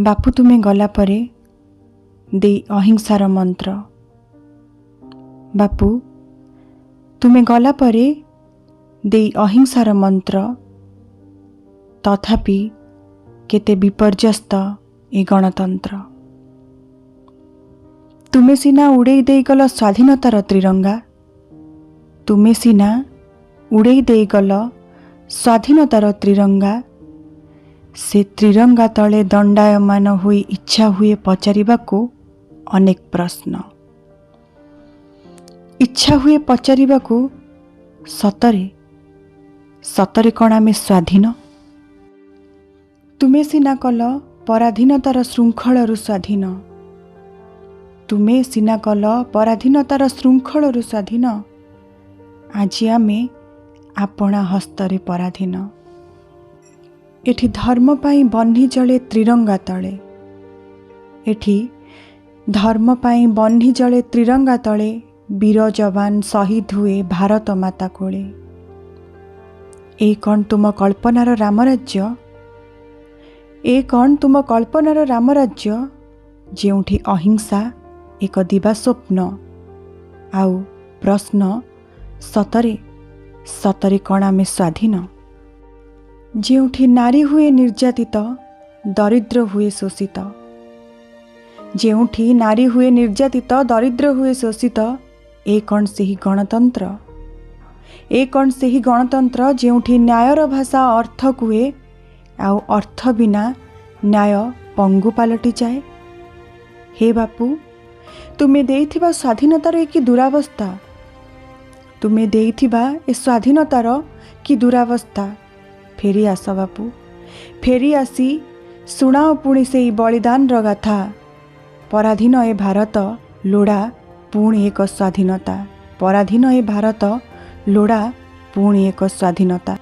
ବାପୁ ତୁମେ ଗଲା ପରେ ଦେଇ ଅହିଂସାର ମନ୍ତ୍ର। ବାପୁ ତୁମେ ଗଲା ପରେ ଦେଇ ଅହିଂସାର ମନ୍ତ୍ର, ତଥାପି କେତେ ବିପର୍ଯ୍ୟସ୍ତ ଏ ଗଣତନ୍ତ୍ର। ତୁମେ ସିନା ଉଡ଼େଇ ଦେଇଗଲ ସ୍ୱାଧୀନତାର ତ୍ରିରଙ୍ଗା, ତୁମେ ସିନା ଉଡ଼େଇ ଦେଇଗଲ ସ୍ୱାଧୀନତାର ତ୍ରିରଙ୍ଗା, ସେ ତ୍ରିରଙ୍ଗା ତଳେ ଦଣ୍ଡାୟମାନ ହୋଇ ଇଚ୍ଛା ହୁଏ ପଚାରିବାକୁ ଅନେକ ପ୍ରଶ୍ନ। ଇଚ୍ଛା ହୁଏ ପଚାରିବାକୁ, ସତରେ ସତରେ କ'ଣ ଆମେ ସ୍ୱାଧୀନ? ତୁମେ ସିନା କଲ ପରାଧୀନତାର ଶୃଙ୍ଖଳରୁ ସ୍ୱାଧୀନ, ତୁମେ ସିନା କଲ ପରାଧୀନତାର ଶୃଙ୍ଖଳରୁ ସ୍ୱାଧୀନ, ଆଜି ଆମେ ଆପଣା ହସ୍ତରେ ପରାଧୀନ। ଏଠି ଧର୍ମ ପାଇଁ ବହ୍ନି ଜଳେ ତ୍ରିରଙ୍ଗା ତଳେ, ଏଠି ଧର୍ମ ପାଇଁ ବହ୍ନି ଜଳେ ତ୍ରିରଙ୍ଗା ତଳେ, ବୀର ଯବାନ ଶହୀଦ ହୁଏ ଭାରତ ମାତା କୋଳେ। ଏ କ'ଣ ତୁମ କଳ୍ପନାର ରାମରାଜ୍ୟ? ଏ କ'ଣ ତୁମ କଳ୍ପନାର ରାମରାଜ୍ୟ, ଯେଉଁଠି ଅହିଂସା ଏକ ଦିବା ସ୍ୱପ୍ନ, ଆଉ ପ୍ରଶ୍ନ ସତରେ ସତରେ କ'ଣ ଆମେ ସ୍ୱାଧୀନ? ଯେଉଁଠି ନାରୀ ହୁଏ ନିର୍ଯାତିତ, ଦରିଦ୍ର ହୁଏ ଶୋଷିତ, ଯେଉଁଠି ନାରୀ ହୁଏ ନିର୍ଯାତିତ, ଦରିଦ୍ର ହୁଏ ଶୋଷିତ, ଏ କ'ଣ ସେହି ଗଣତନ୍ତ୍ର? ଏ କ'ଣ ସେହି ଗଣତନ୍ତ୍ର ଯେଉଁଠି ନ୍ୟାୟର ଭାଷା ଅର୍ଥ କୁହେ, ଆଉ ଅର୍ଥ ବିନା ନ୍ୟାୟ ପଙ୍ଗୁ ପାଲଟିଯାଏ? ହେ ବାପୁ, ତୁମେ ଦେଇଥିବା ସ୍ୱାଧୀନତାର ଏ କି ଦୁରାବସ୍ଥା, ତୁମେ ଦେଇଥିବା ଏ ସ୍ୱାଧୀନତାର କି ଦୁରାବସ୍ଥା। ଫେରି ଆସ ବାପୁ, ଫେରି ଆସି ଶୁଣାଅ ପୁଣି ସେଇ ବଳିଦାନର ଗାଥା। ପରାଧୀନ ଏ ଭାରତ ଲୋଡ଼ା ପୁଣି ଏକ ସ୍ୱାଧୀନତା, ପରାଧୀନ ଏ ଭାରତ ଲୋଡ଼ା ପୁଣି ଏକ ସ୍ୱାଧୀନତା।